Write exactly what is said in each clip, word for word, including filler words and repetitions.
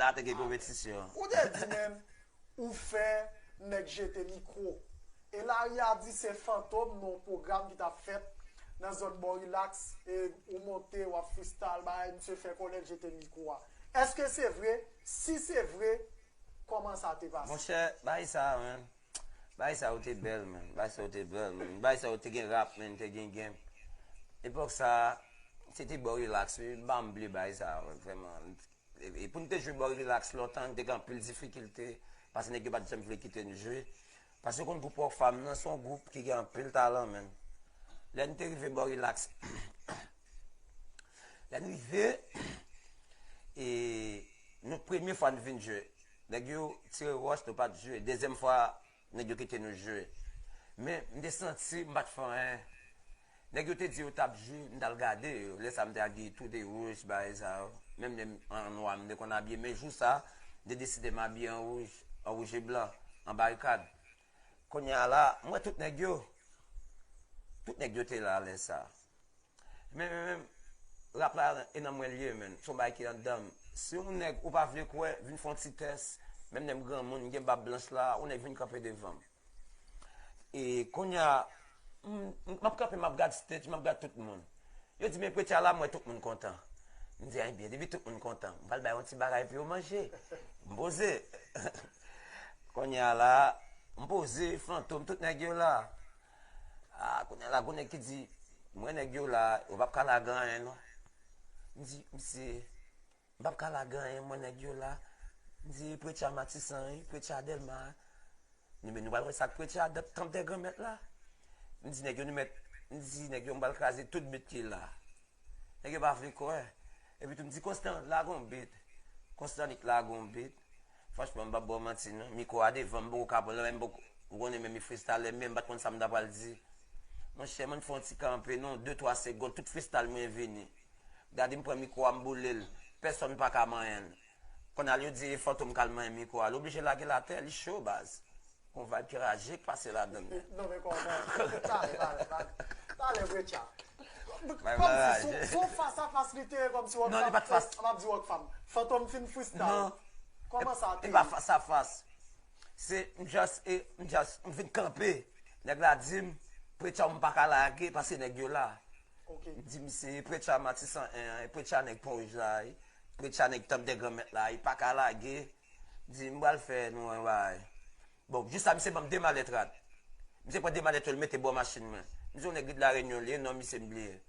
Atake konpetisyon. Ou te di, men, ou fè nèg jete mikwo. E lari a di se Fantom, nan yon pwogram ki t ap fèt nan zòn Bò Rilaks, e ou monte, w ap freestyle, bagay, misye fè kòlèt jete mikwo a. Èske se vre? Si se vre, kòman sa te pase? Monchè, bay sa, man. Bay sa yo te bèl, man. Bay sa yo te bèl, man. Bay sa yo te gen rap, man, te gen game. Epòk sa, se te Bò Rilaks, wi, m pa bliye bay sa, man, vrèman. E, e pou n te jwe Bò Rilaks lontan, n te gen anpil difikilte, paske nèg yo pa t janm vle kite n jwe. Paske w konn gwoup Rockfam nan, se yon gwoup ki gen anpil talan, man. Lè n te rive Bò Rilaks, lè n rive, e nou premye fwa n vin jwe, nèg yo tire wòch, nou pa t jwe. Dezyèm fwa, nèg yo kite nou jwe. Men, m te santi m pa t fè anyen. Nèg yo te di yo t ap jwe, m t al gade yo. Lè sa a, m te abiye tou de wouj, bagay sa yo. Menm lè m an nwa, m te konn abiye. Men jou sa a, m te deside m abiye an wouj, an wouj e blan, an barikad. Kounye a la, m wè tout nèg yo. Tout nèg yo te la lè sa a. Men, men, men, rap la e nan mwen l ye, men. Se yon bagay ki anndan m. Si yon nèg ou pa vle kwè, vin fè yon ti tès. Menm lè m granmoun, m gen bab blanch la, yon nèg vin kanpe devan m. E kounye a, m, m, m ap kanpe, m ap gad stage, m ap gad tout moun. Yo di, men Preacher la, m wè tout moun kontan. M di, a, ebyen, depi tout moun kontan, m pral bay yon ti bagay pou yo manje. M poze. Kounye a la, m poze, Fantom, tout nèg yo la. A, kounye a la, gon nèg ki di, mwen nèg yo la, yo p ap ka lage anyen non. M di, misye, m p ap ka lage anyen, mwen nèg yo la. M di, Preacher Matisan, wi, Preacher Dèlma. M di, men nou pral wè sa k Preacher, dat tanp dè Granmèt la. M di, nèg yo, nou mèt, m di, nèg yo, m pral kraze tout bit ki la. Nèg yo pa vle kwè. Epi tou, m di, Konstan, lage yon bit. Konstan nik lage yon bit. Franchman, m p ap ba w manti, non. Mikwo a devan m, m poko ka pran l, men m poko, ou konnen, men m freestyle, men m pa t konn sa m ta pral di. Monchè, mwen fè yon ti kanpe, non, de, twa segonn, tout freestyle mwen vini. Gade, m pran mikwo a, m boule l. Pèsonn pa ka manyen l. Kounye a, yo di, e Fantom k al manyen mikwo a. L oblije lage l atè, li cho, baz. Gon vibe ki raje k pase ladan l. Non, men kòman? Talè, talè, talè. Talè, Preacher. Kòmsi, se yon, se yon fas a fas li te ye, kòmsi Rockfam, non, li pa t fas, m ap di Rockfam. Fantom fin freestyle. Non. Kòman sa te ye? E pa fas a fas. Se, m just, e, m just, m vin kanpe. Nèg la di m, Preacher, m pa ka lage, paske nèg yo la. Ok. M di, misye, e Preacher Matisan en, e Preacher nèg Pon Wouj la, e Preacher nèg tanp dè Granmèt la, e pa ka lage. M di, m pral fè nou yon bagay. Bon, jis la, misye ban m de malèt rad. Misye pran de malèt yo, l mete bò machin mwen. M di, yon nèg rit Larenyon li ye, non, misye m bliye.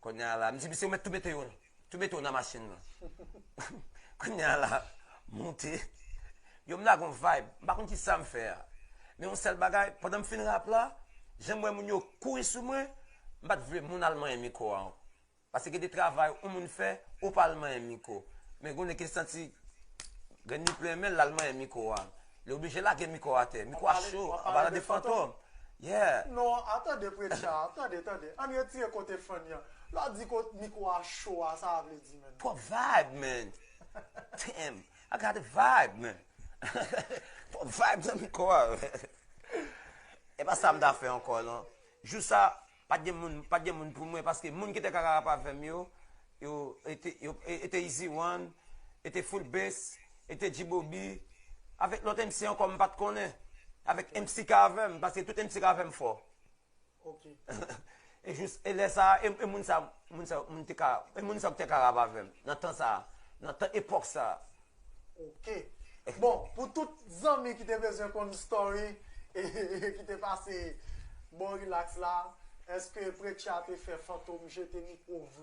Kounye a la, m di, misye, ou mèt tou mete yo, tou mete yo nan machin nan. Kounye a la, monte. Yo, m lage yon vibe, m pa konn ki sa m fè a. Men yon sèl bagay, pandan m fin rap la, jan m wè moun yo kouri sou mwen, m pa t vle moun al manyen mikwo a. Paske gen de travay yon moun fè, ou pa al manyen mikwo. Men gen nèg ki santi grenn li plen men l, l al manyen mikwo a. Li oblije lage mikwo atè. Mikwo a cho, an palan de Fantom. Yeah. Non, a tande, Preacher, tande, tande. Ann retire kote funny an. Lè w di kot mikwo a cho a, sa vle di, man. Twòp vibe, man. Damn, I got the vibe, man. Twòp vibe nan mikwo a. E pa sa m ta fè ankò, non. Jou sa, pa t gen moun, pa t gen moun pou mwen, paske moun ki te ka rap avè m yo, yo, e te, yo, e, e te Easy One, e te Full Bass, e te G-Bobby, avèk lòt M C ankò m pa t konnen, avèk M C K avè m, paske tout M C K avè m fò. Ok. E jis, e lè sa, e, e moun sa, moun sa, moun te ka, e moun sa ki te ka rap avè m, nan tan sa, nan tan epòk sa. Ok. Bon, pou tout zanmi ki te bezwen konn story, e ki te pase bò Rilaks la, èske Preacher te fè Fantom jete mikwo vre?